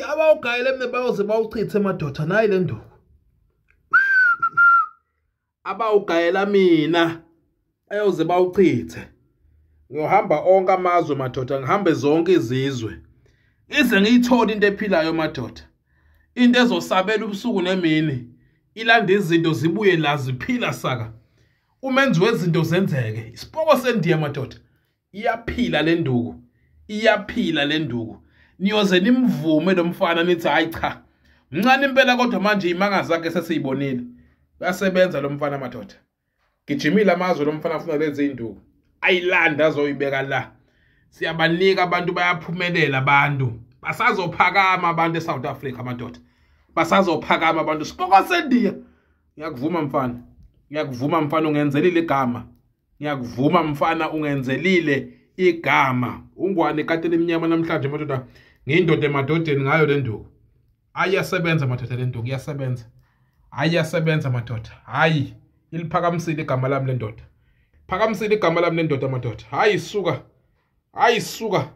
Hayi, abawugayele mina bayoze bawuchithe madoda, nayi le nduku. Abawugayela mina bayoze bawuchithe. Ngiyohamba onke amazwe madoda, ngihambe zonke izizwe. Ize ngiyithole into ephilayo madoda. Into ezosabela ubusuku nemini. Ilanda izinto zibuye la ziphila saka. Umenzi wezinto zenzeke. Isipoko sendiya madoda. Iyaphila le nduku. Iyaphila le nduku. Niyoze nimvume lo mfana nithi hayi cha. Mncane impela kodwa manje imanga zakhe sesiyibonile. Uyasebenza lo mfana madoda. Gijimile amazwe lo mfana afuna lezi induku. Ayilanda azoyibeka la. Siyabanika abantu, bayaphumelela abantu. Basazophakama abantu eSouth Africa madoda. Basazophakama abantu. Sipoko sendiya. Ngiyakuvuma mfana. Ngiyakuvuma mfana, ungenzelile igama. Ngiyakuvuma mfana, ungenzelile igama. Ungwane ikati lemnyama namhlanje madoda. Ngiyindoda emadodeni ngayo le nduku. Ayasebenza madoda le nduku, iyasebenza. Ayasebenza madoda. Hayi, iliphakamisile igama lami le ndoda. Phakamisile igama lami le ndoda madoda. Hayi suka. Hayi suka.